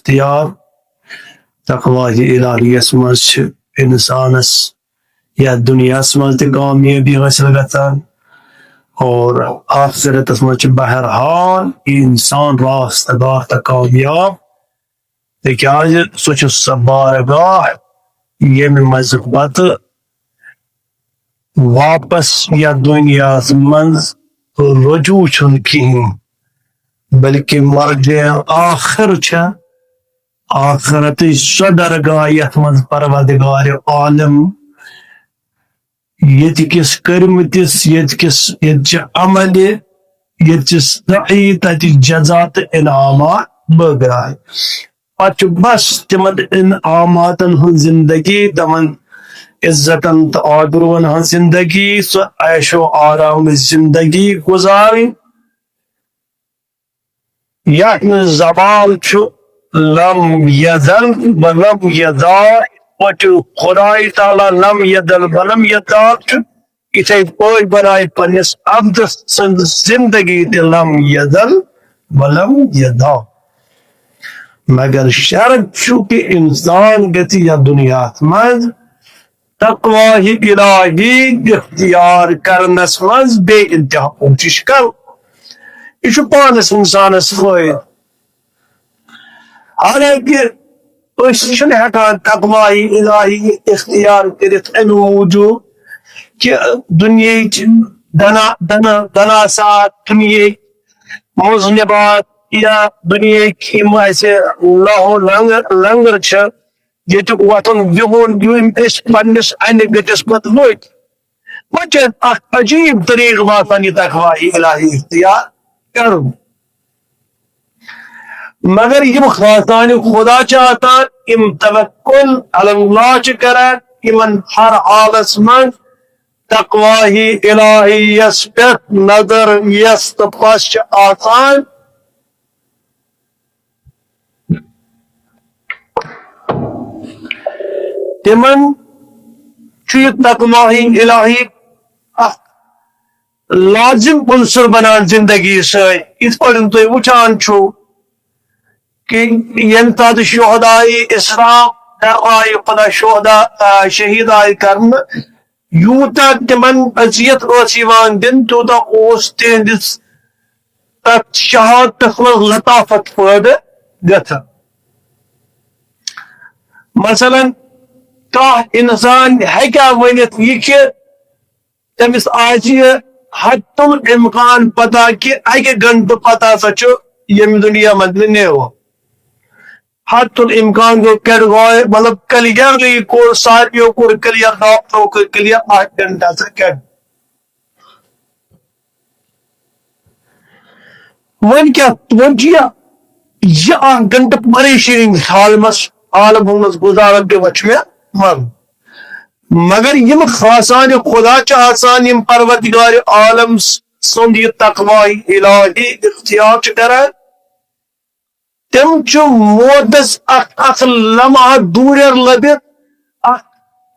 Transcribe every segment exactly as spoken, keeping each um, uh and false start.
اختیار۔ تقوی الہیس منٛز چھِ انسانس یتھ دنیاہس منٛز تہِ کامیٲبی حٲصِل گژھان اور آخرتس منٛز چھُ بہرحال یہِ انسان راستہٕ دار تہٕ کامیاب، تِکیازِ سُہ چھُ سۄ بارگاہ ییٚمہِ منٛز پتہٕ واپس یتھ دنیاہس منٛز رجوع چھُنہٕ کِہیٖنۍ، بلکہِ مرجع آخر چھےٚ آخرتٕچ سۄ درگاہ یتھ منٛز پروردگار عالم ییٚتہِ کِس کٔرمٕتِس، ییٚتہِ کِس، ییٚتہِ چہِ عملہِ، ییٚتہِ چہِ سعی، تتہِ جزا تہٕ انعامات بٲگراے۔ پتہٕ چھُ بس تِمن انعاماتن ہٕنٛز زندگی، تِمن عزتن تہٕ آبروٗہن ہٕنٛز زندگی، سۄ عیش و آرامٕچ زندگی گُزارٕنۍ۔ یتھ نہٕ زوال چھُ، لم یزل و لم یزال، پٲٹھۍ خدای تعالیٰ لم یزل و لم یزال چھُ، یِتھے پٲٹھۍ بنایہِ پننِس عبدٕ سٕنٛز زندگی تہِ لم یزل و لم یزال۔ مگر شرط چھُ کہِ انسان گژھِ یتھ دنیاہس منٛز تقوی الہی اختیار کرنس منٛز بے انتہا کوٗشش کرُن۔ یہِ چھُ پانس انسانس فٲیدٕ۔ حالانکہ أسۍ چھِنہٕ ہٮ۪کان تقوی الہی اختیار کٔرِتھ امہِ موٗجوٗب کہِ دُنیہٕچ دنا-، دنا-، دناسات، دُنیہٕکۍ مُذنِبات یا دُنیہٕکۍ یِم اَسہِ لہو لنگر، لنگر چھِ، ییٚتیُک وۄتھُن بِہُن، یِم أسۍ پننِس انہِ گٔٹِس منٛز وٲتۍ۔ وۄنۍ چھُ اَسہِ اکھ عجیٖب طریٖقہٕ باسان یہِ تقوی الہی اختیار کرُن۔ مگر یِم خاصان خدا چھِ آسان، یِم توکل علی اللہ چھِ کران، یِمن ہر حالس منٛز تقوی الہی یس پٮ۪ٹھ نظر یس تہٕ پس چھِ آسان، تِمن چھُ یہِ تقوی الہی اکھ لازم عنصر بنان زندگی سۭتۍ۔ یِتھ پٲٹھۍ تُہۍ وٕچھان چھِو کہِ ییٚمہِ ساتہٕ شہداے اسلام دربارِ خدا شہدا، آ، شہید آیہِ کرنہٕ، یوٗتاہ تِمن اذیت ٲس یِوان دِنہٕ، تیوٗتاہ اوس تِہنٛدِس تتھ شہادتس منٛز لطافت پٲدٕ گژھان۔ مثلاً، کانٛہہ انسان ہیٚکیٛاہ ؤنِتھ یہِ کہِ تٔمِس آسہِ یہِ حتم امکان پتہ کہِ اکہِ گھنٹہٕ پتہٕ ہسا چھُ ییٚمہِ دُنیا منٛز نیرُن۔ حتم امکان گوٚو کڑ گوٚو، مطلب، کلیئرلی کوٚر، ساروِیو کوٚر کلیئر، ڈاکٹرو کوٚر کلیئر، اکھ گھنٹہٕ ہسا کڑ۔ وۄنۍ کیٛاہ، وۄنۍ چھُ یہِ، یہِ اکھ گھنٹہٕ پریشٲنی ہٕنٛدِس عالمس، عالم ہُنٛد گُزارن تہِ وۄنۍ چھُ مےٚ مرُن۔ مگر یِم خاصان خدا چھِ آسان، یِم پروردگار عالم سُنٛد یہِ تقوی الہی اختیار چھِ کران، تِم چھِ موتس اکھ، اکھ لمحہ دوٗریر لٔبِتھ اکھ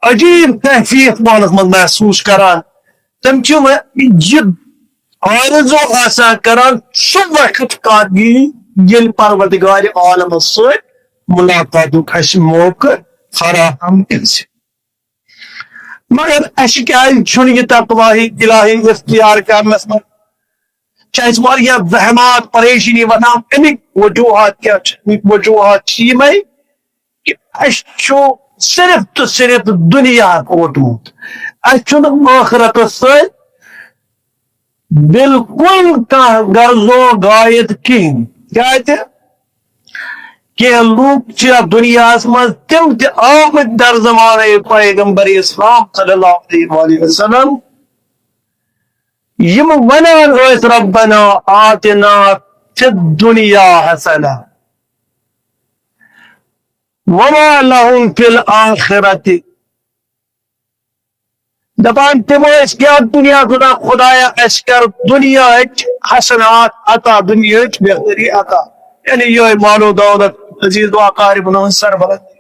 عجیٖب کیفیت پانس منٛز محسوٗس کران۔ تِم چھِ وۄنۍ یہِ آرزو آسان کران، سُہ وقت کر یی، ییٚلہِ پروردگار عالمس سۭتۍ ملاقاتُک اَسہِ موقعہٕ فراہم گژھِ۔ مگر اَسہِ کیٛازِ چھُنہٕ یہِ تقوی الہی اختیار کرنس منٛز؟ چھِ اَسہِ واریاہ زحمات، پریشٲنی وۄتھان۔ اَمِکۍ وجوہات کیٛاہ چھِ؟ اَمِکۍ وجوہات چھِ یِمے کہِ اَسہِ چھُ صرف تہٕ صرف دُنیا کوٚرمُت۔ اَسہِ چھُنہٕ ٲخرتس سۭتۍ بالکل کانٛہہ غرض و غایت کِہیٖنۍ۔ کیٛازِ؟ کینٛہہ لوٗکھ چھِ یَتھ دُنیاہَس منٛز تِم تہِ آمٕتۍ در زمانَے پیغمبر اسلام صلی اللہ علیہ وآلہ وسلم، یِم وَنان ٲسۍ، "ربنا آتنا فی الدنیا حسنہ وما لہم فی الآخرۃ"۔ دپان تِم ٲسۍ کیٛاہ دُنیا، خدا، خدایا، اَسہِ کر دُنیاہٕچ حسنات عطا، دُنیاہٕچ بہتری عطا۔ یعنی یِہوٚے مال و دولت، عزیز و اقاربن ہٕنٛز سربلندی۔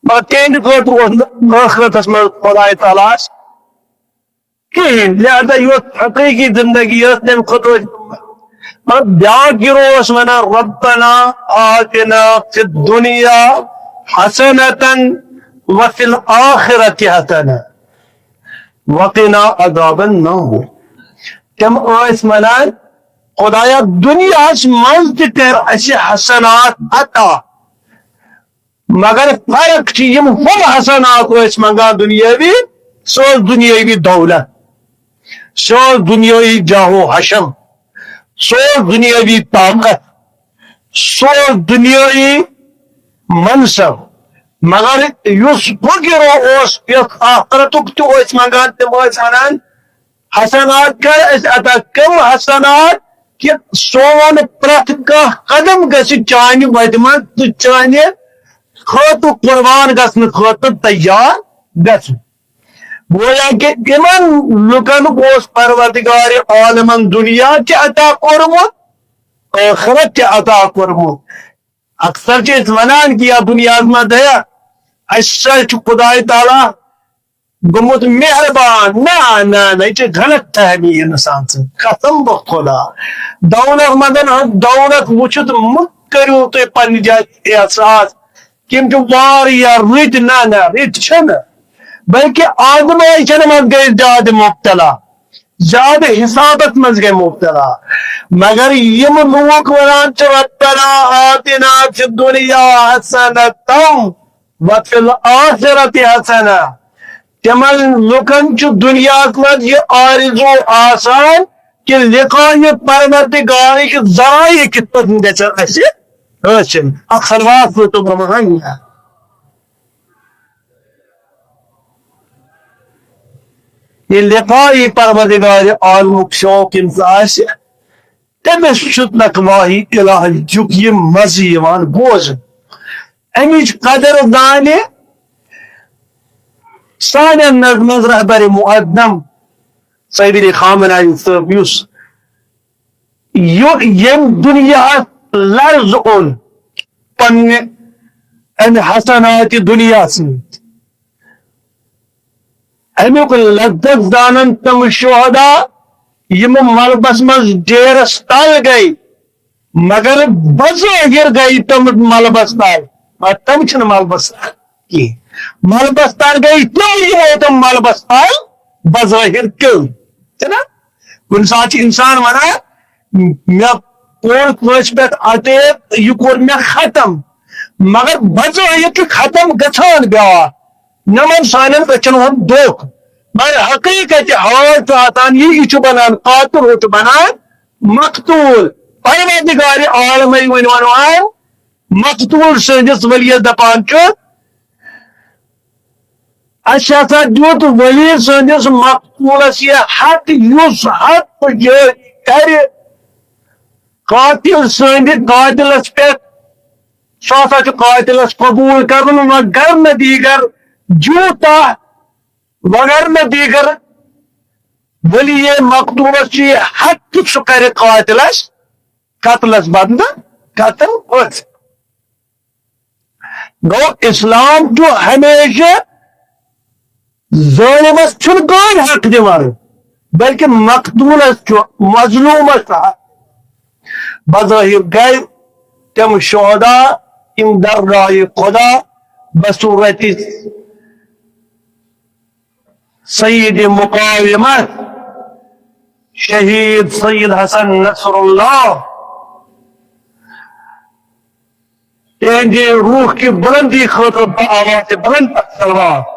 مگر تِہنٛدِ خٲطرٕ اوس نہٕ ٲخرتس منٛز خداے تعالیٰ ہس کِہیٖنۍ۔ لہذا یۄس حقیٖقی زندگی ٲس، تَمہِ خٲطرٕ ٲسۍ مطلب، بیٛاکھ گروہ اوس وَنان، "ربنا آتنا فی الدنیا حسنة وفی الآخرة حسنة وقنا عذاب النار۔" تِم ٲسۍ وَنان، "خۄدایا، دُنیاہَس منٛز تہِ کر اَسہِ حسنات عطا۔" مگر فرق چھِ، یِم ہُم حسنات ٲسۍ منٛگان دُنیٲوی، سُہ اوس دُنیٲوی دولت، سُہ اوس دُنیٲوی جاہ و حشم، سُہ اوس دُنیٲوی طاقت، سُہ اوس دُنیٲوی منصب۔ مگر یُس ہُہ گروہ اوس، یَتھ آخرتُک تہِ ٲسۍ منٛگان، تِم ٲسۍ وَنان، حسنات کر اَسہِ عطا، کم حسنات کہ سون پرٛٮ۪تھ کانٛہہ قدم گژھِ چانہِ وتہِ منٛز تہٕ چانہِ خٲطرٕ قربان گژھنہٕ خٲطرٕ تیار گژھُن۔ گویا کہ تِمن لُکن اوس پروردگار عالمن دُنیا تہِ عطا کوٚرمُت، ٲخرت تہِ عطا کوٚرمُت۔ اکثر چھِ أسۍ ونان کہ یتھ دُنیاہس منٛز دیا، اَسہِ سۭتۍ چھُ خداے تعالیٰ گوٚمُت مہربان۔ نہ، نہ، نہ، یہِ چھِ غلط فہمی انسان سٕنٛز۔ قسم بہ خدا، دولت مندن ہٕنٛز دولت وٕچھِتھ مہ کٔرِو تُہۍ پننہِ جایہِ احساس کہِ یِم چھِ واریاہ رٕتۍ۔ نہ، نہ، رٕتۍ چھِنہٕ، بلکہِ آزمٲیشن منٛز گٔے زیادٕ مبتلا، زیادٕ حسابس منٛز گٔے مبتلا۔ مگر یِم لوٗکھ ونان چھِ، "ربنا آتنا فی الدنیا حسنة وفی الآخرة حسنة"، تِمن لُکن چھُ دُنیاہس منٛز یہِ آرزو آسان کہِ لقاء پروردگارٕکۍ ذرایع کِتھ پٲٹھۍ گژھن اَسہِ حٲصِل۔ اکھ صلوات سوٗزتو برٛونٛہہ۔ یہِ لقاء پروردگار عالمُک شوق ییٚمِس آسہِ، تٔمِس چھُ تقوی الٰہی جُک یہِ مزٕ یِوان بوزنہٕ۔ اَمِچ قدر زانہِ سانٮ۪ن نظمن منٛز رہبر معظم صٲبِ خامنائی صٲب، یُس یہِ، ییٚمۍ دُنیاہَس لرز اوٚن پننہِ اَمہِ حسناتِ دُنیا سۭتۍ۔ اَمیُک لذت زانن تِم شہدا، یِم ملبس منٛز ڈیرس تل گٔے، مگر بظٲہر گٔے تِم ملبس تل، مگر تِم چھِنہٕ ملبس تل کینٛہہ۔ ملبس تل گٔے تِم، یِمو تِم ملبس تل بظٲہر پیوٚو۔ چھُنہ؟ کُنہِ ساتہٕ چھُ انسان ونان، "مےٚ کوٚر کٲنٛسہِ پٮ۪ٹھ اٹیک، یہِ کوٚر مےٚ ختم"، مگر بظٲہر چھُ ختم گژھان بیٛاکھ۔ نمن سانٮ۪ن أچھن ہُنٛد دۄکھ۔ مگر حقیقت حال چھُ آسان یہِ، یہِ چھُ بنان قاتل، ہُہ چھُ بنان مقتول۔ پروردگار عالمے وۄنۍ ونان مقتول سٕنٛدِس ؤلِیَس دپان چھُ، "اَسہِ ہسا دیُت ؤلی سٕنٛدِس مقتولس یہِ حق، یُس حق یہِ کرِ قاتل سٕنٛدِ قاتلس پٮ۪ٹھ، سُہ ہسا چھُ قاتلس قبول کرُن، مگر نہٕ دیٖگر جوٗتاہ، مگر نہٕ دیٖگر ؤلی مقتولس چھُ یہِ حق کہِ سُہ کرِ قاتلس قتلس بدلہٕ قتل أتھۍ۔" گوٚو، اسلام چھُ ہمیشہ ظٲلمس چھُنہٕ کٕہٕنۍ حق دِوان، بلکہ مقتولس چھُ، مظلومس چھُ حق۔ بظٲہر گٔے تِم شہدا، یِم درگاہ خدا بصورت سید مقاومت، شہید سید حسن نصر اللہ، تہنٛدِ روح کی بلندی خٲطرٕ بہٕ آواز بلند پتھ سلوات۔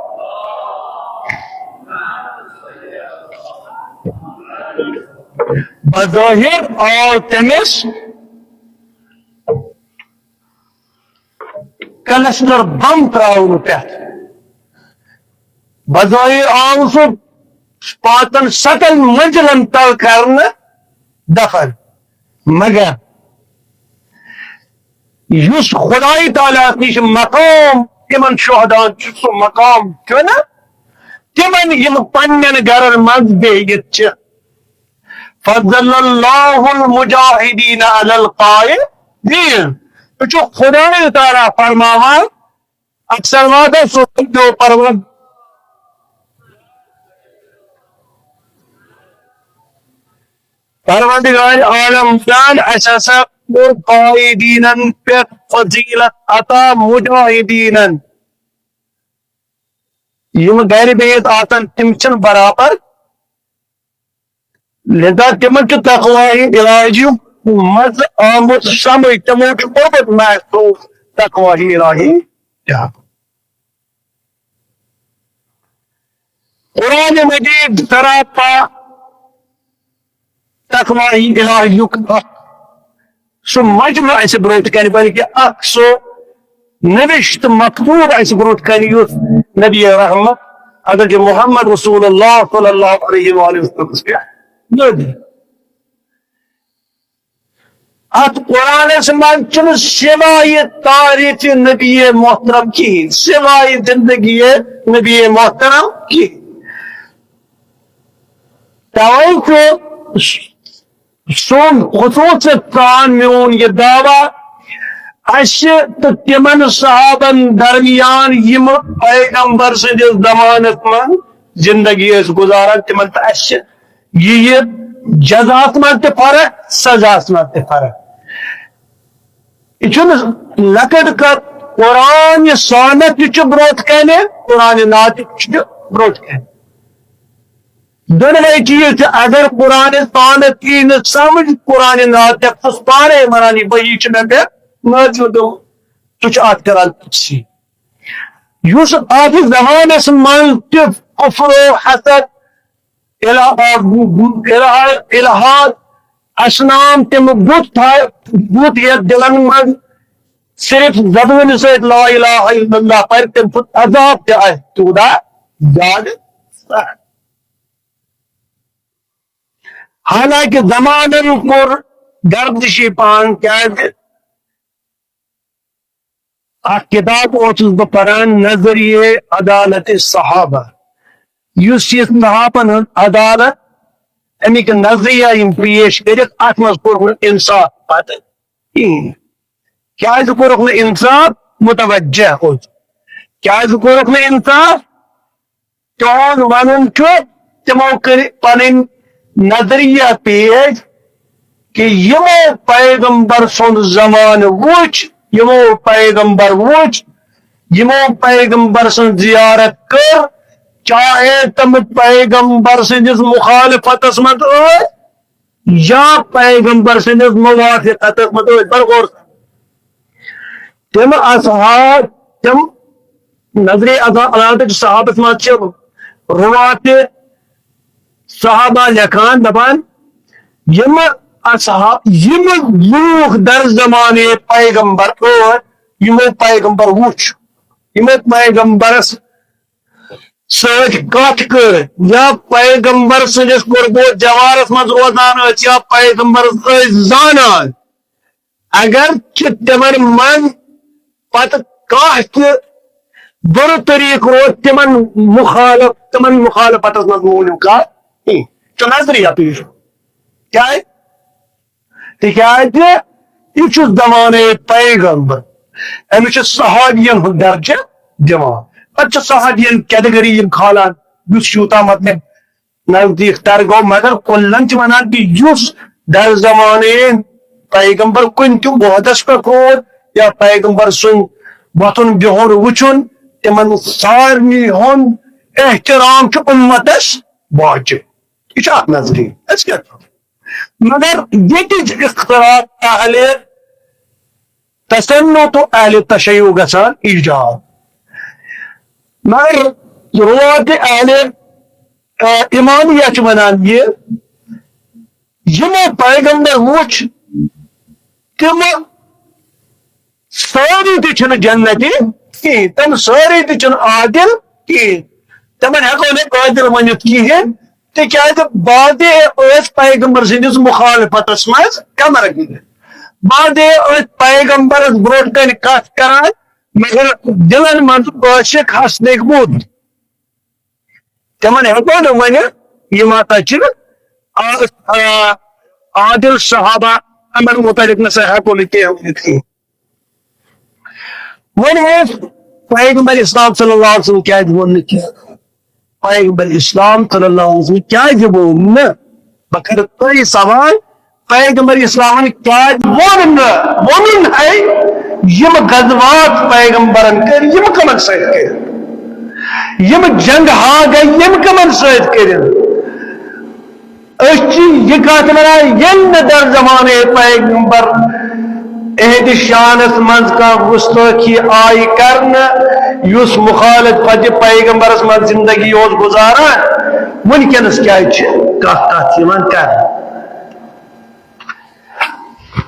بظٲہر آو تٔمِس کلسٹر بم تراونہٕ پٮ۪ٹھ۔ بظٲہر آو سُہ پانٛژن ستن منزلن تل کرنہٕ دفن، مگر یُس خداے تعالیٰ ہس نِش مقام تِمن شہداہن چھُ، سُہ مقام چھُنہ تِمن، یِم پننٮ۪ن گرن منٛز بِہِتھ چھِ۔ فضل اللہ المجاہدین علی القاعدین۔ یہِ چھُ خداے تعالیٰ فرماوان، اکثر واتو سوچو پرور۔ پروردگار عالم جان، اسہِ ہسا کوٚر قائدیٖنن پٮ۪ٹھ فضیلت عطا، مجاہدیٖنن۔ یِم گرِ بِہِتھ آسن، تِم چھِنہٕ برابر، لہذا تِمن چھُ تقوی الہی منٛز آمُت سمجھ، تِمو چھُ کوٚرمُت محسوس تقوی الہی کیٛاہ۔ قرآن مجید سراپا تقوی الہیُک اکھ سُہ مجمع اسہِ برونٛٹھ کنہِ، بلکہِ اکھ سُہ نوشت مکتوب اسہِ برونٛٹھ کنہِ، یُس نبی رحمت حضرت محمد رسول اللہ صلی اللہ علیہ وآلہ وسلم پٮ۪ٹھ نٲزِل۔ اتھ قرآنس منٛز چھُنہٕ سوائے تعریف نبی محترم کِہیٖنۍ، سوائے زندگی نبی محترم کِہیٖنۍ۔ توے چھُ سون خصوصیت سان میون یہِ دعویٰ، اسہِ تہٕ تِمن صحابن درمیان یِم پیغمبر سٕنٛدِس زمانس منٛز زندگی ٲسۍ گُزاران، تِمن تہٕ اسہِ چھِ یہِ، یہِ جزاہس منٛز تہِ فرق، سزاہس منٛز تہِ فرق۔ یہِ چھُنہٕ لۄکٕٹ کتھ، قرآن سنت تہِ چھُ برونٛٹھ کنہِ، قرآن ناطق چھُ برونٛٹھ کنہِ۔ دۄنوَے چیٖز چھِ، اگر قرآن سنت یی نہٕ سمجھ، قرآن ناطق چھُس پانے ونان، یہِ وحی چھِ مےٚ پٮ۪ٹھ نٲزِل گٔمٕژ، سُہ چھُ اتھ کران تفسیٖر۔ یُس اتھ زمانس منٛز تہِ کفر و حسد، الہ-، الہ-، الہاد، اصنام، تِم بُت تھا-، بُت یتھ دلن منٛز صرف زبٲنہِ سۭتۍ لا الہ الا اللہ پرِ، تٔمۍ سُنٛد عذاب تہِ آسہِ تیوٗتاہ زیادٕ سخت۔ حالانکہ زمانن کوٚر گردشی پان، کیازِ اکھ کتاب اوسُس بہٕ پران، نظریہ عدالت صحابہ، یُس یہِ صحابن ہٕنٛز عدالت، امیِکۍ نظریہ یِم پیش کٔرِکھ، اتھ منٛز کوٚرُکھ نہٕ انصاف پتہٕ کِہیٖنۍ۔ کیازِ کوٚرُکھ نہٕ انصاف؟ متوجہ اوس، کیازِ کوٚرُکھ نہٕ انصاف؟ تِہُنٛد وَنُن چھُ، تِمو کٔرۍ پنٕنۍ نظریہ پیش کہِ یِمو پیغمبر سُنٛد زمانہٕ وُچھ، یِمو پیغمبر وُچھ، یِمو پیغمبر سٕنٛز زیارت کٔر، چاہے تِم پیغمبر سٕنٛدِس مخالفتس منٛز ٲسۍ یا پیغمبر سٕنٛدِس موافقتس منٛز ٲسۍ۔ بڑٕ غور سان۔ تِم اصحاب، تِم نظرِ عدا-، عدالتٕکۍ صحابس منٛز چھِ رُواتِ صحابہ لیکھان، دپان، یِم اصحاب، یِم لوٗکھ در زمانہٕ پیغمبر ٲسۍ، یِمو پیغمبر وُچھ، یِمو پیغمبرس سۭتۍ کتھ کٔر یا پیغمبر سٕنٛدِس قرب و جوارس منٛز روزان ٲسۍ یا پیغمبرس ٲسۍ زانان، اگر چھ تمن من پتہ کانٛہہ تہِ بُرٕ طریقہٕ روز تمن مخالف، تمن مخالفتس منٛز مونِو کانٛہہ کینٛہہ۔ چھُ نظریہ پیش۔ کیٛازِ؟ تِکیٛازِ یہِ چھُ زمانہٕ پیغمبر، أمِس چھُ صحابین ہُنٛد درجہ دِوان۔ پتہٕ چھِ صحابین category یِم کھالان، یُس یوٗتاہ مطلب نزدیٖک تر گوٚو، مگر کُلن چھِ ونان کہِ یُس در زمانہٕ پیغمبر کُنہِ تہِ عہدس پٮ۪ٹھ روٗد یا پیغمبر سُنٛد وۄتھُن بِہُن وٕچھُن، تِمن سارنٕے ہُنٛد احترام چھُ اُمتس واجب۔ یہِ چھُ اکھ نظریہ۔ أسۍ کیٛاہ کرو؟ مگر ییٚتہِ چھِ اختلاف اہل تسنن تہٕ اہل تشیع گژھان ایجاد۔ مگر رُواتِ اہل، آ، امامیہ چھِ ونان یہِ، یِمو پیغمبر وُچھ، تِم سٲری تہِ چھِنہٕ جنتی کِہیٖنۍ، تِم سٲری تہِ چھِنہٕ عادل کِہیٖنۍ، تِمن ہٮ۪کو نہٕ عادل ؤنِتھ کِہیٖنۍ، تِکیٛازِ بعضے ٲسۍ پیغمبر سٕنٛدِس مخالفتس منٛز کمرٕ گٔنٛڈِتھ، بعضے ٲسۍ پیغمبرس برونٛٹھ کنہِ کتھ کران، مگر دلن منٛز عٲشق حسنٕکۍ بُت۔ تِمن ہٮ۪کو نہٕ ؤنِتھ، یِم ہسا چھِ آ-، آ-، عادل صحابہ، یِمن متعلق نہ سا ہٮ۪کو نہٕ کینٛہہ ؤنِتھ کینٛہہ۔ وۄنۍ اوس پیغمبر اسلام صلی اللہ علیہ وسلم کیازِ ووٚن نہٕ کینٛہہ؟ پیغمبر اسلام صلی اللہ علیہ وسلم کیازِ ووٚن نہٕ؟ بہٕ کرٕ تۄہہِ سوال، پیغمبر اسلامن کیٛازِ ووٚن نہٕ، ووٚنُن ہے، یِم غزوات پیغمبرن کٔرۍ، یِم کمن سۭتۍ کٔرۍ؟ یِم جنگ ہا گٔے، یِم کمن سۭتۍ کٔرِن؟ أسۍ چھِ یہِ کتھ ونان، ییٚلہِ نہٕ در زمانہٕ پیغمبر اہدِ شانس منٛز کانٛہہ گستٲخی آیہِ کرنہٕ، یُس مخالف پتہٕ پیغمبرس منٛز زندگی اوس گزاران، وٕنکیٚنس کیٛازِ چھِ کانٛہہ کتھ یِوان کرنہٕ؟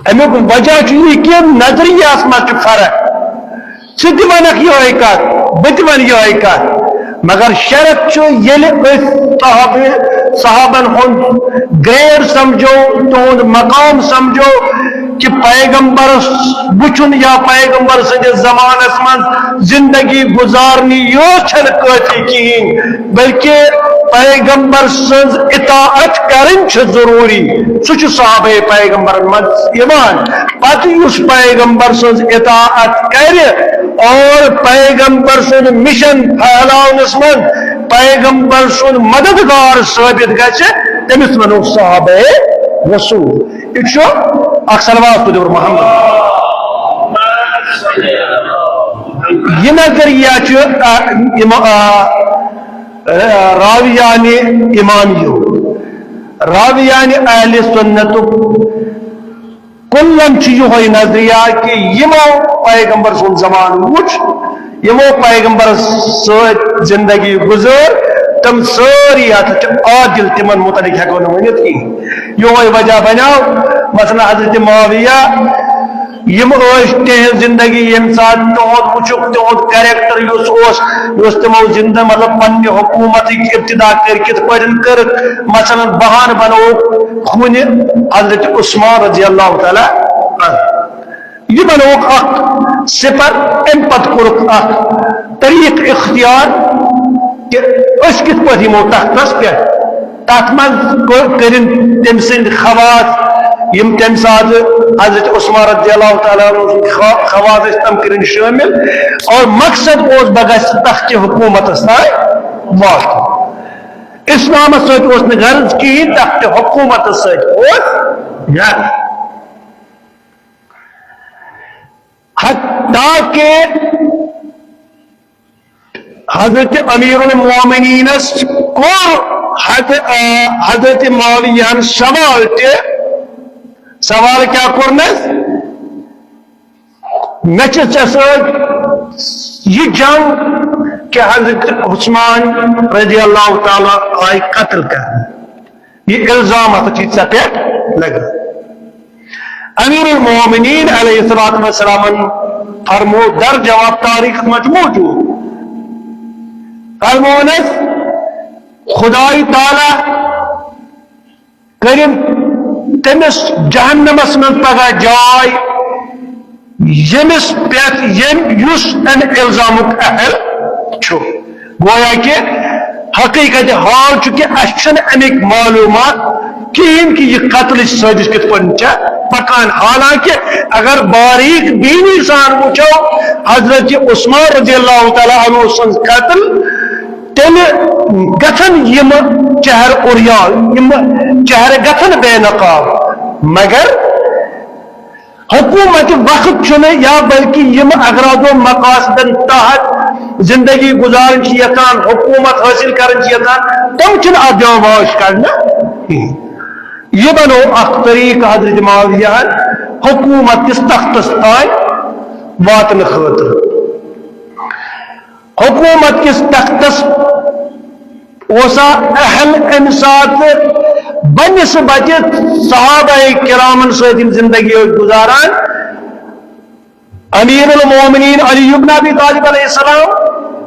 امیُک وجہ چھُ یہِ کہِ نظریہس منٛز چھُ فرق۔ ژٕ تہِ ونکھ یِہوٚے کتھ، بہٕ تہِ ونہٕ یِہوٚے کتھ۔ مگر شرط چھُ، ییٚلہِ أسۍ صحابہٕ، صحابن ہُنٛد grade سمجھو، تِہُنٛد مقام سمجھو، کہِ پیغمبرس وٕچھُن یا پیغمبر سٕنٛدِس زمانس منٛز زندگی گزارنی یوت چھنہٕ کٲفی کِہیٖنۍ، بلکہِ پیغمبر سٕنٛز اطاعت کرٕنۍ چھِ ضروٗری۔ سُہ چھُ صحابہ پیغمبرن منٛز یِوان۔ پتہٕ یُس پیغمبر سٕنٛز اطاعت کرِ اور پیغمبر سُنٛد مشن پھیلاونس منٛز پیغمبر سُنٛد مددگار ثٲبت گژھِ، تٔمِس ونو صحابہ رسول۔ یہِ چھُ اکھ صلوات پٔرِو محمد۔ یہِ نظریہ چھُ، آ، اِما-، آ، آ، راویان امامیو، راویان اہل سنتُک کُلن چھُ یِہوٚے نظریہ کہِ یِمو پیغمبر سُنٛد زمانہٕ وُچھ، یِمو پیغمبرس سۭتۍ زندگی گُزٲر، تِم سٲری ہسا چھِ عادل، تِمن متعلق ہٮ۪کو نہٕ ؤنِتھ کِہیٖنۍ۔ یِہوٚے وجہ بنیو، مثلاً، حضرت معاویہ، یِم ٲسۍ تِہنٛز زندگی، ییٚمہِ ساتہٕ تِہُنٛد وٕچھُکھ، تِہُنٛد character یُس اوس، یُس تِمو زندٕ، مطلب، پننہِ حکوٗمتٕچ ابتدا کٔر، کِتھ پٲٹھۍ کٔرٕکھ، مثلاً، بہانہٕ بنووُکھ خوٗنہِ حضرت عثمان رضی اللہ تعالیٰ عنہ۔ یہِ بنووُکھ اکھ سِپر، اَمہِ پتہٕ کوٚرُکھ اکھ طریٖقہٕ اختیار کہِ أسۍ کِتھ پٲٹھۍ یِمو تختس پٮ۪ٹھ۔ تتھ منٛز کٔر-، کٔرِن تٔمۍ سٕنٛدۍ خواص، یِم تَمہِ ساتہٕ حضرت عثمان رضی اللہ تعالیٰ عنہ سٕنٛدۍ خوا-، خواص ٲسۍ، تِم کٔرِن شٲمِل۔ اور مقصد اوس، بہٕ گژھٕ تختِ حکوٗمتس تام واتُن۔ اسلامس سۭتۍ اوس نہٕ غرض کِہیٖنۍ، تختِ حکوٗمتس سۭتۍ اوس غرض۔ حتیٰ کہ حضرت امیر المومنینس کوٚر حض-، آ، حضرت معاویہ ہن سوال تہِ۔ سوال کیٛاہ کوٚرنس؟ مےٚ چھِ ژےٚ سۭتۍ یہِ جنگ کہِ حضرت عثمان رضی اللہ تعالیٰ آیہِ قتل کرنہٕ۔ یہِ الزام ہسا چھُے ژےٚ پٮ۪ٹھ لگان۔ امیر المومنین علیہ الصلوۃ والسلامن فرمو در جواب، تاریخس منٛز چھُ موجود، فرمونس، خدائی تعالیٰ کٔرِن تٔمِس جہنمس منٛز پگاہ جاے، ییٚمِس پٮ۪ٹھ، ییٚمۍ، یُس امہِ الزامُک اہل چھُ۔ گویا کہِ حقیقت حال چھُ کہِ اسہِ چھُنہٕ امیِکۍ معلوٗمات کِہیٖنۍ کہِ یہِ قتلٕچ سٲزِش کِتھ پٲٹھۍ چھےٚ پکان۔ حالانکہِ اگر باریٖک بیٖنی سان وٕچھو، حضرت عثمان رضی اللہ تعالیٰ عنہ سٕنٛز قتل، تیٚلہِ گژھن یِم چہر عریان، یِم چہرٕ گژھن بے نقاب، مگر حکومت وقت چھُنہٕ، یا بلکہ یِم اغراض و مقاصدن تحت زندگی گزارٕنۍ چھِ یژھان، حکومت حٲصِل کرٕنۍ چھِ یژھان، تِم چھِنہٕ اتھ دِوان واش کرنہٕ کِہیٖنۍ۔ یہِ بنوو اکھ طریقہٕ حضرت معاویہ ہن حکومت کِس تختس تام واتنہٕ خٲطرٕ۔ حکومت کِس تختس اوسا اہل امہِ ساتہٕ بنسبت صحابہ کرامن سۭتۍ یِم زندگی ٲسۍ گزاران، امیر المومنین علی ابن ابی طالب علیہ السلام،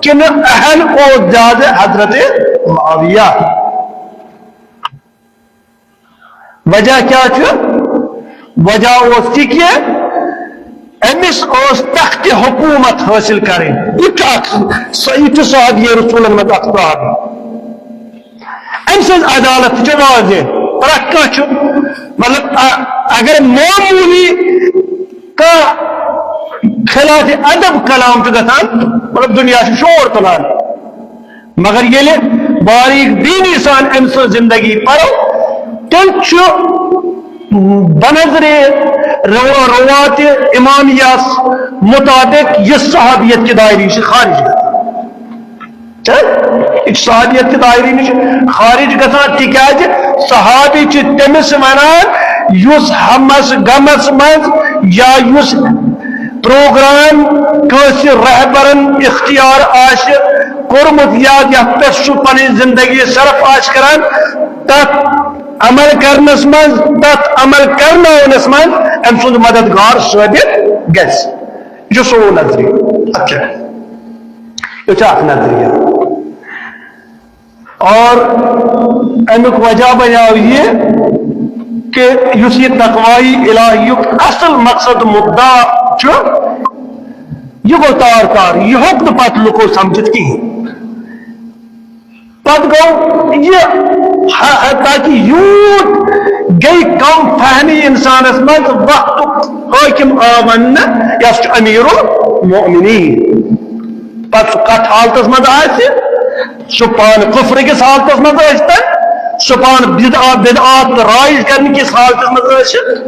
کِنہٕ اہل اوس زیادٕ حضرت معاویہ؟ وجہ کیٛاہ چھُ؟ وجہ اوس یہِ کہِ أمِس ٲس تختِ حکوٗمت حٲصِل کَرٕنۍ۔ یہِ تہِ چھُ اکھ، سُہ، یہِ تہِ صحابی رسوٗلن منٛز اکھ صحابی۔ أمۍ سٕنٛز عدالت تہِ چھِ واضح۔ پرٛٮ۪تھ کانٛہہ چھُ، مطلب، اَ-، اگر معموٗلی کانٛہہ خلاف ادب کلام چھُ گژھان، مطلب، دُنیا چھُ شور تُلان۔ مگر ییٚلہِ باریک بینی سان أمۍ سٕنٛز زندگی پرو، تیٚلہِ چھُ بنظرِ روا-، روات امامیس مطابق یہِ صحابیت کہِ دایرٕ نِش خارج گژھان۔ چھا؟ یہِ چھُ صحابیت کہِ دایرٕ نِش خارج گژھان، تِکیازِ صحابی چھِ تٔمِس ونان یُس ہمس غمس منٛز یا یُس پروگرام کٲنٛسہِ رہبرن اختیار آسہِ کوٚرمُت یا یتھ پٮ۪ٹھ سُہ پنٕنۍ زندگی صرف آسہِ کران، تتھ عمل کرنس منٛز، تتھ عمل کرناونس منٛز أمۍ سُنٛد مددگار ثٲبت گژھِ۔ یہِ چھُ سون نظریہ۔ اچھا، یہِ چھُ اکھ نظریہ۔ اور امیُک وجہ بنیو یہِ کہ یُس یہِ تقوی الہیُک اصل مقصد مدعا چھُ، یہِ گوٚو تار تار، یہِ ہیوٚک نہٕ پتہٕ لُکو سمجھِتھ کِہیٖنۍ۔ پتہٕ گوٚو یہِ ح-، تاکہ یوٗت گٔے کم فہمی انسانس منٛز، وقتُک حٲکم آو وننہٕ، یس چھُ امیر المؤمنین۔ پتہٕ سُہ کتھ حالتس منٛز آسہِ، سُہ پانہٕ کفر کِس حالتس منٛز ٲسۍ تن، سُہ پانہٕ بدعا-، بدعات رائج کرنہٕ کِس حالتس منٛز ٲسِتھ،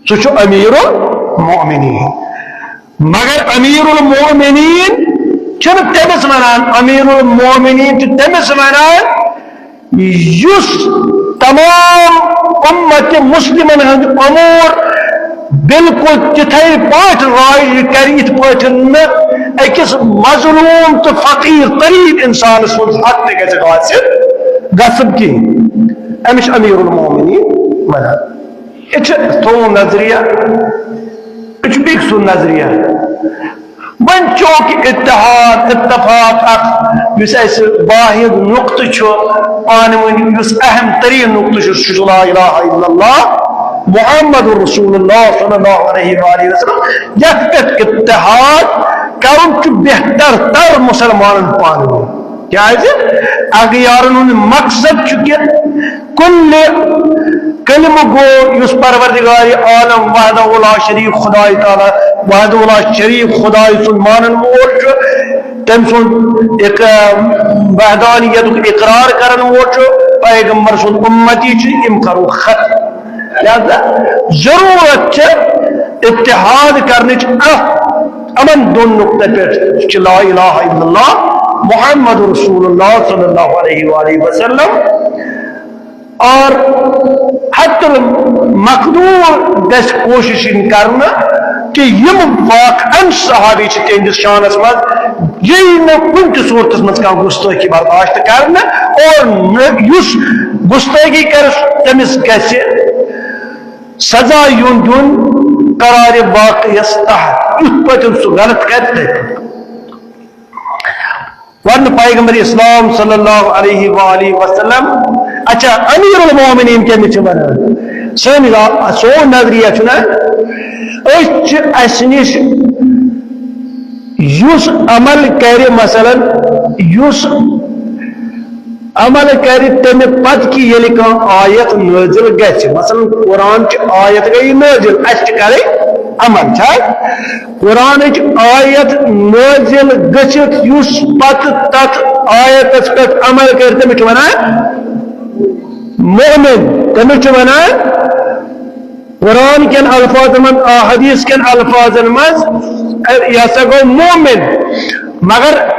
سُہ چھُ امیر المؤمنین۔ مگر امیر المؤمنین چھُنہٕ تٔمِس ونان، امیر المؤمنین چھُ تٔمِس ونان یُس تمام امت مسلمن ہٕنٛدۍ امور بالکل تِتھے پٲٹھۍ رائج کرِ، یِتھ پٲٹھۍ نہٕ أکِس مظلوم تہٕ فقیر تریٖن انسانس ہُنٛد حق تہِ گژھِ غاصب گژھُن کِہیٖنۍ۔ أمِس چھُ امیر المؤمنین ونان۔ یہِ چھُ سون نظریہ، یہِ چھُ بیٚکہِ سُنٛد نظریہ۔ وۄنۍ چونکہ اتحاد، اتفاق اکھ یُس اسہِ واحد نقطہٕ چھُ پانہٕ ؤنۍ، یُس اہم ترین نقطہٕ چھُ، سُہ چھُ لا الہ الا اللہ محمد رسول اللہ صلی اللہ علیہ وآلہ وسلم۔ یتھ پٮ۪ٹھ اتحاد کرُن چھُ بہتر تر مسلمانن پانہٕ ؤنۍ۔ کیازِ؟ اغیارن ہُنٛد مقصد چھُ کہِ کُلہِ کلمہٕ گوٚو یُس پروردگار عالم وحدہ لا شریک خدائے تعالیٰ، وحدہ لا شریک خدائے سُنٛد مانن وول چھُ، تٔمۍ سُنٛد اق-، وحدانیتُک اقرار کرن وول چھُ، پیغمبر سُنٛد امتی چھُ، یِم کرو ختم۔ لہذا ضرورت چھِ اتحاد کرنٕچ اتھ یِمن دۄن نقطن پٮ۪ٹھ، سُہ چھُ لا الہ الا اللہ محمد رسول اللہ صلی اللہ علیہ وآلہ وسلم۔ اور حتی المقدور گژھِ کوشش یِن کرنہٕ کہ یِم واقعاً صحابی چھِ، تِہنٛدِس شانس منٛز یی نہٕ کُنہِ تہِ صورتس منٛز کانٛہہ گستٲخی برداشت کرنہٕ، اور نہ یُس گستٲخی کرِ تٔمِس گژھِ سزا یُن دیُن قرار واقعس تحت، یُتھ پٲٹھۍ سُہ غلط کرِ تِتھے پٲٹھۍ۔ ورنہٕ پیغمبر اسلام صلی اللہ علیہ وآلہ وسلم۔ اچھا، امیر المومنین کٔمِس چھِ ونان؟ سٲنِس آ-، سون نظریہ چھُنہ، أسۍ چھِ اسہِ نِش یُس عمل کرِ، مثلاً یُس عمل کرِ تمہِ پتہٕ کہِ ییٚلہِ کانٛہہ آیت نٲزِل گژھِ، مثلاً قرآن چہِ آیت گٔیہِ نٲزِل، اسہِ چھِ کرٕنۍ عمل، چھا؟ قرآنٕچ آیت نٲزِل گٔژھِتھ یُس پتہٕ تتھ آیتس پٮ۪ٹھ عمل کرِ، تٔمِس چھِ ونان مؤمن، تٔمِس چھِ ونان قرآن کٮ۪ن الفاظن منٛز، احادیث کٮ۪ن الفاظن منٛز، اے، یہِ ہسا گوٚو مومن۔ مگر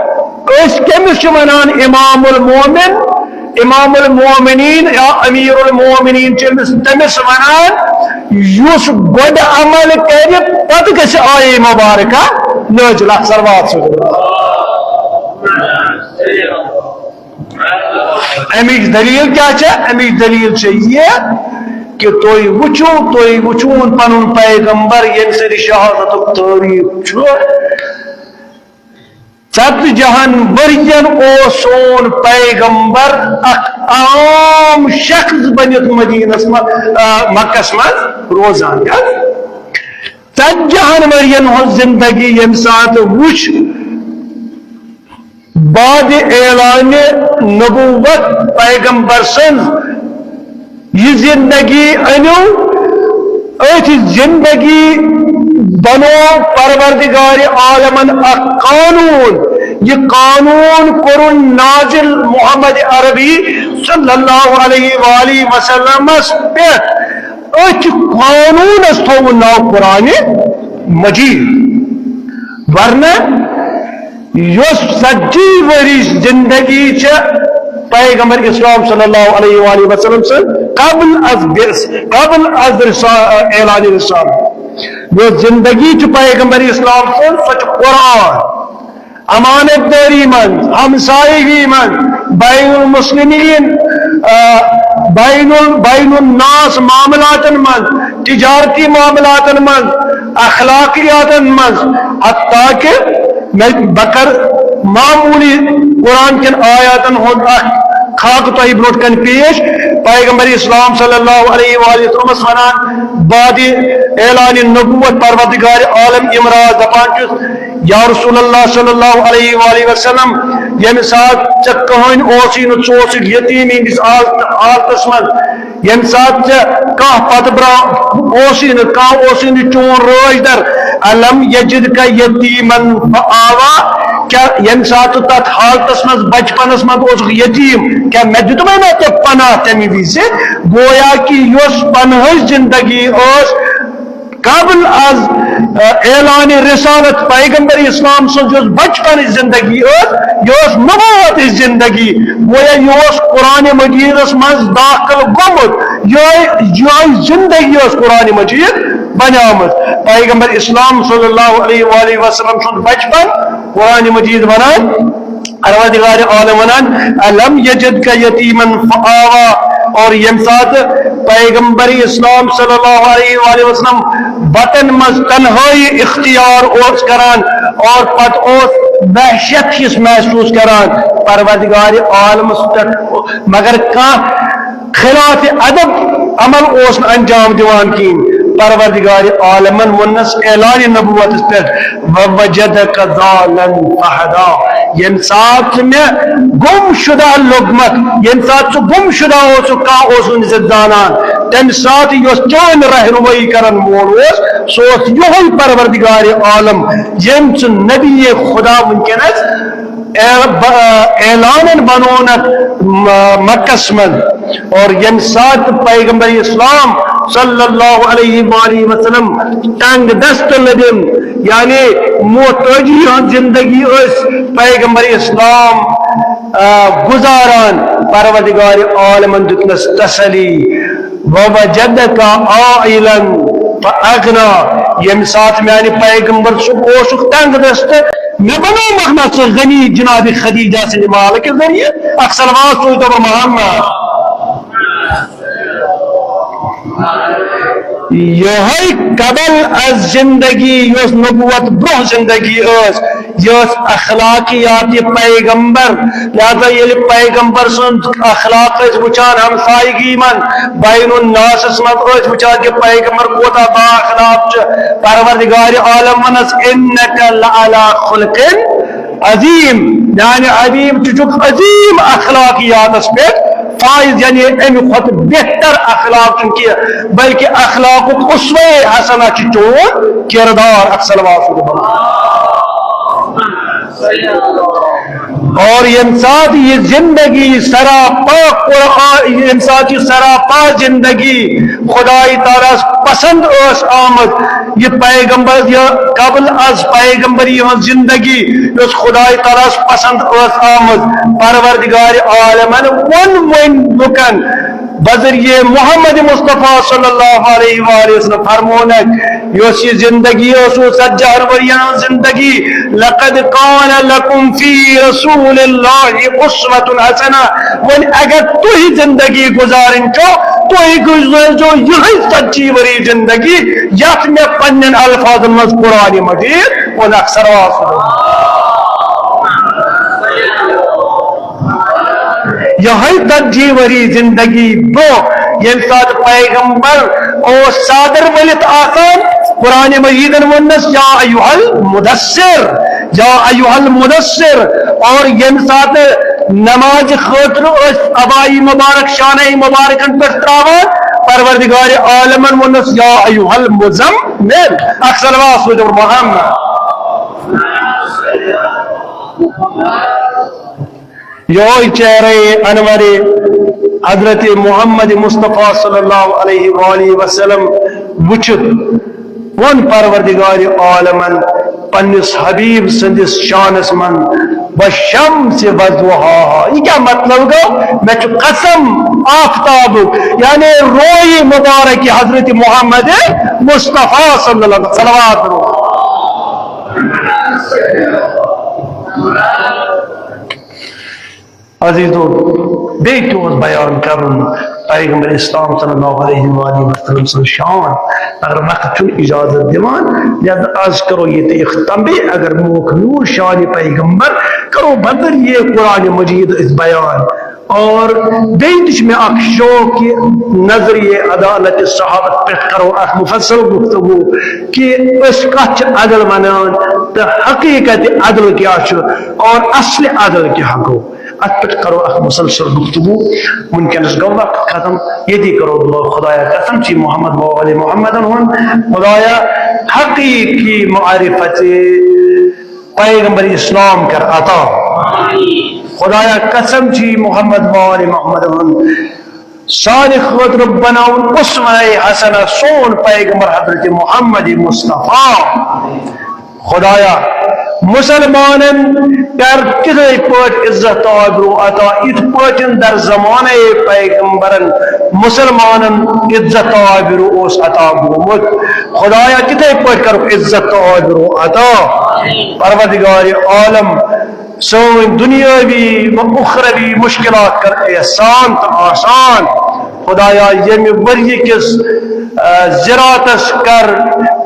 أسۍ کٔمِس چھِ ونان امام المومن؟ امام المومنین یا امیر المومنین چھِ أمِس، تٔمِس ونان یُس گۄڈٕ عمل کرِ، پتہٕ گژھِ آیے مبارکہ نٲزِل۔ اکھ صلوات سوزو۔ اَمِچ دٔلیٖل کیٛاہ چھےٚ؟ اَمِچ دٔلیٖل چھےٚ یہِ کہِ تُہۍ وٕچھِو، تُہۍ وٕچھِوُن پَنُن پیغمبر، ییٚمہِ سٕنٛدِ شہادتُک تٲریٖخ چھُ۔ ژتجی ہن ؤرین اوس سون پیغمبر اکھ عام شخص بٔنِتھ مدینس منٛز، آ، مکس منٛز روزان۔ ژتجی ہن ؤرین ہٕنٛز زندگی ییٚمہِ ساتہٕ وٕچھ، بعد اعلان نبوت پیغمبر سٕنٛز یہِ زندگی أنِو، أتھۍ زندگی بنوو پروردگار عالمن اکھ قانون یہ قانون کوٚرُن نازل محمد عربی صلی اللہ علیہ وآلہ وسلمس پٮ۪ٹھ۔ أتھۍ قانونس تھوٚوُن ناو قرآن مجید۔ ورنہ یۄس ژتجی ؤری زندگی چھِ پیغمبر اسلام صلی اللہ علیہ وآلہ وسلم سٕنٛز قبل از بعث، قبل از رسا-، اعلان رسالت، یۄس زندگی چھِ پیغمبر اسلام سٕنٛز، سۄ چھِ قرآن، امانت دٲری منٛز، ہمسایگی منٛز، بین المسلمین، آ، بین ال-، بین الناس معاملاتن منٛز، تجارتی معاملاتن منٛز، اخلاقیاتن منٛز، حتیٰ کہ مےٚ، بہٕ کرٕ معموٗلی قرآن کٮ۪ن آیاتن ہُنٛد اکھ خاکہٕ تۄہہِ برٛونٛٹھ کنہِ پیش۔ پیغمبر اسلام صلی اللہ علیہ وآلہ وسلمس ونان بعد اعلان نبوت، پروردگار عالم امراض دپان چھُس، یا رسول اللہ صلی اللہ علیہ وآلہ وسلم، ییٚمہِ ساتہٕ ژےٚ کٕہٕنۍ اوسُے نہٕ، ژٕ اوسُکھ یتیٖم ہٕنٛدِس حال-، حالتس منٛز، ییٚمہِ ساتہٕ ژےٚ کانٛہہ پتہٕ برٛونٛہہ اوسُے نہٕ، کانٛہہ اوسُے نہٕ چون رٲچھ در، الم یجدک یتیما فآوا، کیٛاہ ییٚمہِ ساتہٕ ژٕ تتھ حالتس منٛز، بچپنس منٛز اوسُکھ یتیٖم، کیٛاہ مےٚ دیُتمَے نہ ژےٚ پناہ تمہِ وِزِ؟ گویا کہ یۄس پنہٕچ زندگی ٲس، قبل از، آ، اعلان رسالت پیغمبر اسلام سٕنٛز یۄس بچپنٕچ زندگی ٲس، یہِ ٲس نبوتٕچ زندگی۔ گویا یہِ اوس قرآن مجیدس منٛز داخل گوٚمُت، یِہوٚے، یِہوٚے زندگی ٲس قرآن مجید بنیامٕژ۔ پیغمبر اسلام صلی اللہ علیہ وآلہ وسلم سُنٛد بچپن، قرآن مجید ونان، پروردگار عالم ونان، الم یجدک یتیما فآوا، اور ییٚمہِ ساتہٕ پیغمبر اسلام صلی اللہ علیہ وآلہ وسلم وطن منٛز تنہٲیی اختیار اوس کران اور پتہٕ اوس وحشت ہِش محسوس کران پروردگار عالمس پٮ۪ٹھ، مگر کانٛہہ خلاف ادب عمل اوس نہٕ انجام دِوان کِہیٖنۍ۔ پروردگار عالمن ووٚننس اعلان نبوتس پٮ۪ٹھ، ووجدک ضالا فہدا، ییٚمہِ ساتہٕ ژٕ مےٚ گم شدہ لوٚگمت، ییٚمہِ ساتہٕ ژٕ گم شدہ اوسُکھ، کانٛہہ اوس نہٕ ژےٚ زانان، تمہِ ساتہٕ یۄس چٲنۍ رہنمٲیی کرن وول اوس، سُہ اوس یِہوٚے پروردگار عالم، ییٚمۍ ژٕ نبی خدا وٕنکیٚنس اعل-، ب-، اعلانن بنونکھ م-، مکس منٛز۔ اور ییٚمہِ ساتہٕ پیغمبر اسلام صلی اللہ علیہ وآلہ وسلم تنگ دست لبن، یعنی محتاجی ہٕنٛز زندگی ٲسۍ پیغمبر اسلام، آ، گزاران، پروردگار عالمن دیُتنس تسلی، ووجدک عائلا فاغنا، ییٚمہِ ساتہٕ میانہِ پیغمبر سُہ اوسُکھ تنگ دست، مےٚ بنوومکھ نہ ژٕ غنی جناب خدیجہ سٕنٛدِ مالہٕ کہِ ذٔریعہٕ۔ اکھ صلوات سوٗزتو بہٕ محمد۔ یِہوٚے قبل از زندگی، یۄس نبوت برونٛہہ زندگی ٲس، یہِ ٲس اخلاقیات پیغمبر۔ لہذا ییٚلہِ پیغمبر سُنٛد اخلاق ٲسۍ وٕچھان ہمسایگی منٛز، بین الناسس منٛز ٲسۍ وٕچھان کہِ پیغمبر کوتاہ با اخلاق چھُ، پروردگار عالم ونس، انک لعلی خلق عظیم، میانہِ حبیب، ژٕ چھُکھ عظیم اخلاقیاتس پٮ۪ٹھ فائز، یعنی امہِ کھۄتہٕ بہتر اخلاق چھُنہٕ کینٛہہ، بلکہ اخلاقُک اسوہ حسنہ چھُ چون کردار۔ اکھ صلوات سوٗزِو بہٕ۔ اور ییٚمہِ ساتہٕ یہِ زندگی سراپا قرآن، ییٚمہِ ساتہٕ یہِ سراپا زندگی خدای تعالیٰ ہس پسند ٲس آمٕژ، یہِ پیغمبر، یہِ قبل از پیغمبر یِہٕنٛز زندگی یۄس خدای تعالیٰ ہس پسند ٲس آمٕژ، پروردگار عالمن ووٚن وۄنۍ لُکن بذریعہ محمد مصطفیٰ صلی اللہ علیہ وآلہ وسلم فرمونکھ، یۄس یہِ زندگی ٲسوٕ ژتجی ہن ؤرین ہٕنٛز زندگی، لقد کان لکم فی رسول اللہ اسوۃ حسنہ، وۄنۍ اگر تُہۍ زندگی گزارٕنۍ چھو، تُہۍ گُزٲرزیو یِہٕے ژتجی ؤری زندگی، یتھ مےٚ پننٮ۪ن الفاظن منٛز قرآن مجید ووٚن۔ اکھ صلوات سوٗزِو۔ یِہوٚے ژتجی ؤری زندگی برونٛہہ، ییٚمہِ ساتہٕ پیغمبر اوس ژادر ؤلِتھ آسان، قرآن مجیدن ووٚننس، یا ایھا المدثر، یا ایھا المدثر، اور ییٚمہِ ساتہٕ نمازِ خٲطرٕ ٲسۍ عبایہِ مبارک، شانہ مبارکن پٮ۪ٹھ تراوان، پروردگار عالمن ووٚننس، یا ایھا المزمل، اکھ صلوات سوٗزِو محمد۔ یہوے چہرہ انور حضرت محمد مصطفیٰ صلی اللہ علیہ وآلہ وسلم وچھت وون پروردگار عالمن پنس حبیب سندس شانس من، "والشمس وضحاها"۔ یہ کیا مطلب گو؟ مے چھ قسم آفتابک، یعنی روئی مبارک حضرت محمد مصطفیٰ صلی اللہ علیہ وسلم۔ صلوات۔ عزیزو، بیٚیہِ تہِ اوس بیان کرُن پیغمبر اسلام صلی اللہ علیہ وآلہ وسلم سٕنٛز شان، مگر وقت چھُنہٕ اجازت دِوان، لہذا از کرو ییٚتہِ اختتام۔ بیٚیہِ اگر موقع میوٗل شان پیغمبر، کرو بدل یہ قرآن مجید أسۍ بیان۔ اور بیٚیہِ تہِ چھُ مےٚ اکھ شوق کہ نظریہ عدالت صحابت پٮ۪ٹھ کرو اکھ مفصل گفتگو کہ أسۍ کتھ چھِ عدل ونان تہٕ حقیقت عدل کیٛاہ چھُ اور اصل عدل کیٛاہ گوٚو۔ اتھ پٮ۪ٹھ کرو اکھ مسلسل گفتگو۔ وٕنکیٚنس گوٚو وقت ختم، ییٚتی کرو دعا۔ خدایا قسم چھی محمد و آل محمدن ہُنٛد، خدایا حقیقی معرفت پیغمبر اسلام کر عطا۔ خدایا قسم چھی محمد و آل محمدن ہُنٛد سانہِ خٲطرٕ بناوُن اسوہ حسنہ سون پیغمبر حضرت محمد مصطفیٰ۔ خدایا، مسلمانن کر تِتھے پٲٹھۍ عزت تہٕ آبرو عطا، یِتھ پٲٹھۍ در زمانہ پیغمبرن مسلمانن عزت تہٕ آبرو اوس عطا گوٚمُت۔ خدایا، تِتھے پٲٹھۍ کرُکھ عزت تہٕ آبرو عطا۔ پروردگار عالم، سٲنۍ دنیاوی و اخروی مشکلات کر احسان تہٕ آسان۔ خدایا، ییٚمہِ ؤریہِ کِس، آ، زِراتس کر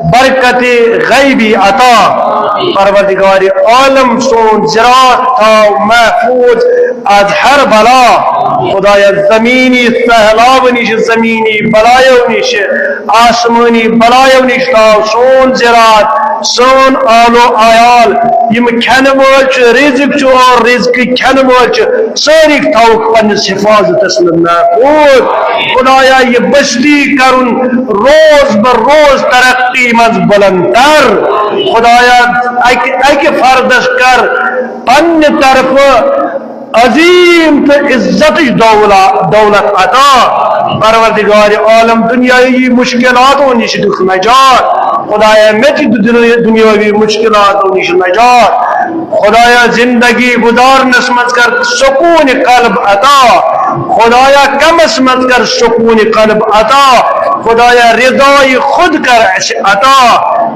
برکت غیبی عطا۔ پروردگار عالم، سون زِرات تھاو محفوظ از ہر بلا۔ خدایا، زمینی سہلاب نِش، زمینی بلایو نِش، آسمانی بلایو نِش تھاو سون زِرات، سون آل و عیال، یِم کھٮ۪نہٕ وٲلۍ چھِ، رزق چھُ اور رزق کھٮ۪نہٕ وٲلۍ چھِ، سٲری تھاوُکھ پننِس حفاظتس منٛز محفوظ۔ خدایا، یہِ بستی کرُن روز بہ روز ترقی منٛز بلند تر۔ خدایا، اکہِ، اکہِ فردس کر پننہِ طرفہٕ عظیم تہٕ عزتٕچ دولا-، دولت عطا۔ پروردگار عالم، دنیاوی مشکلاتو نِش دِکھ نجات۔ خدایا، مےٚ تہِ دِ دنیا-، دنیاوی مشکلاتو نِش نجات۔ خدایا، زندگی گزارنس منٛز کر سکون قلب عطا۔ خدایا، کمس منٛز کر سکون قلب عطا۔ خدایا، رضای خود کر اسہِ عطا۔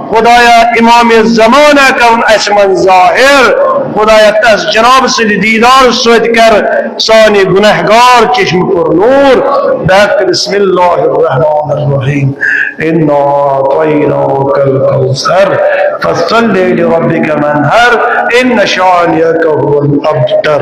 خدایا، امام زمانہ کرُن اسہِ منٛز ظاہر۔ خدایا، تس جناب سٕنٛدِ دیدار سۭتۍ کر سانہِ گنہگار چشم پر نور۔ بحق بسم اللہ الرحمن الرحیم۔ انا اعطیناک الکوثر، فصل لربک وانحر، ان شانئک هو الابتر۔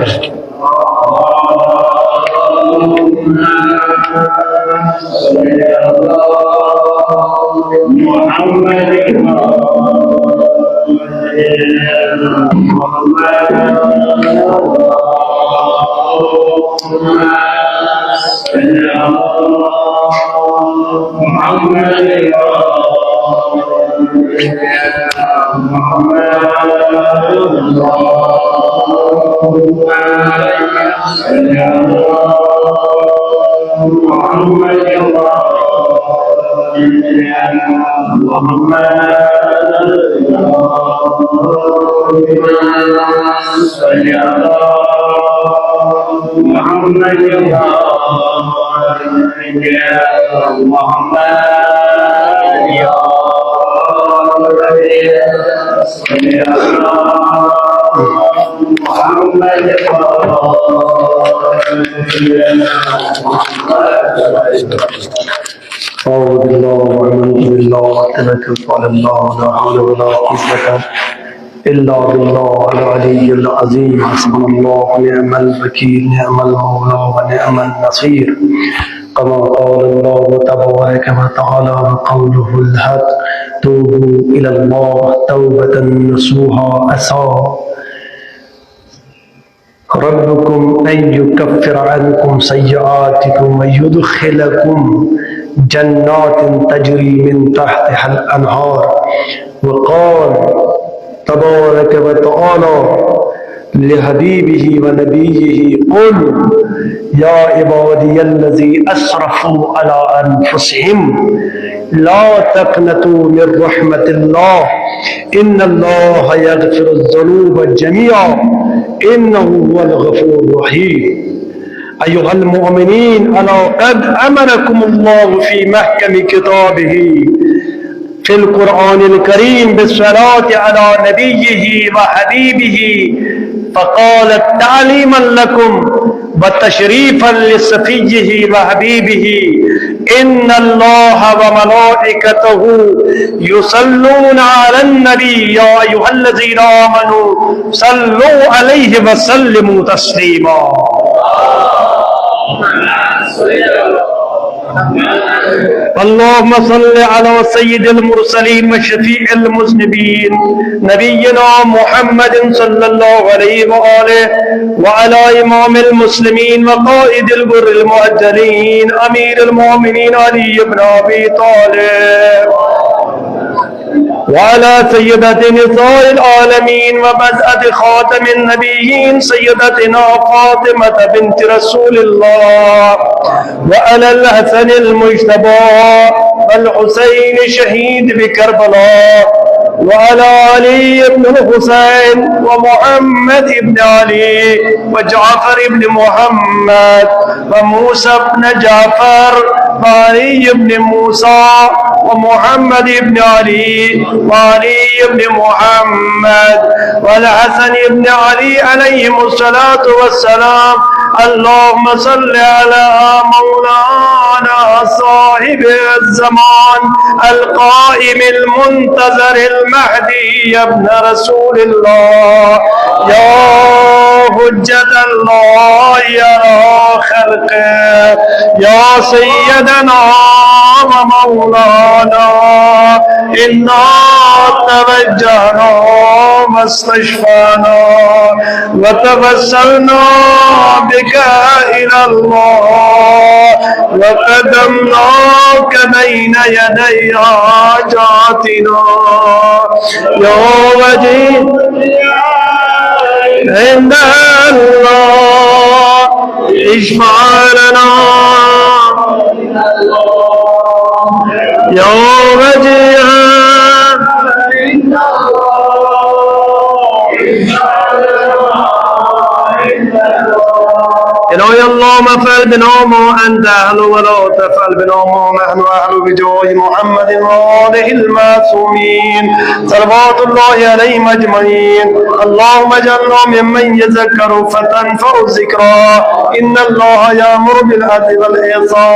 أعوذ بالله، آمنت بالله، توكلت على الله، لا حول ولا قوة إلا بالله العلي العظيم. حسبنا الله ونعم الوكيل، نعم المولى ونعم النصير. كما قال الله تبارك وتعالى وقوله الحق: توبوا إلى الله توبة نصوحا، عسى ربكم أن يكفر عنكم سيئاتكم ويدخلكم جنات تجري من تحتها الأنهار. وقال تبارك وتعالى: لحبيبه ونبيه: قل يا عبادي الذين أسرفوا على أنفسهم لا تقنطوا من رحمة الله إن الله يغفر الذنوب جميعا إنه هو الغفور الرحيم. أيها المؤمنين، ألا قد أمركم الله في محكم كتابه في القرآن الكريم بالصلاة على نبيه وحبيبه، فقال تعليما لكم وتشريفا لصفيه وحبيبه: إن الله وملائكته يصلون على النبي يا أيها الذين آمنوا صلوا عليه وسلموا تسليما. اللهم صل على سيد المرسلين وشفيع المذنبين نبينا محمد صلى الله عليه وآله، وعلى إمام المسلمين وقائد الغر المحجلين أمير المؤمنين علي بن أبي طالب، وعلى سيدة نساء العالمين وبضعة خاتم النبيين سيدتنا فاطمة بنت رسول الله، وعلى الحسن المجتبى والحسين شهيد بكربلاء، وعلى علي بن الحسين ومحمد بن علي وجعفر بن محمد وموسى بن جعفر وعلي بن موسى ومحمد بن علي وعلي بن محمد والحسن بن علي عليهم الصلاة والسلام. اللهم صل على مولانا صاحب الزمان القائم المنتظر المهدي ابن رسول الله، يا حجة الله على خلقه، يا سيدنا ومولانا، إنا توجهنا واستشفعنا وتوسلنا بك إلى الله وقدمناك بين يدي حاجاتنا يا وجيه عند الله، اشفع لنا يا وجيه عند الله. إلهي اللهم افعل بنا ما أنت أهله ولا تفعل بنا ما نحن أهله بجاه محمد وآله المعصومين صلوات الله عليهم أجمعين. اللهم اجعلنا ممن يذكر فتنفع الذكرى. إن الله يأمر بالعدل والإحسان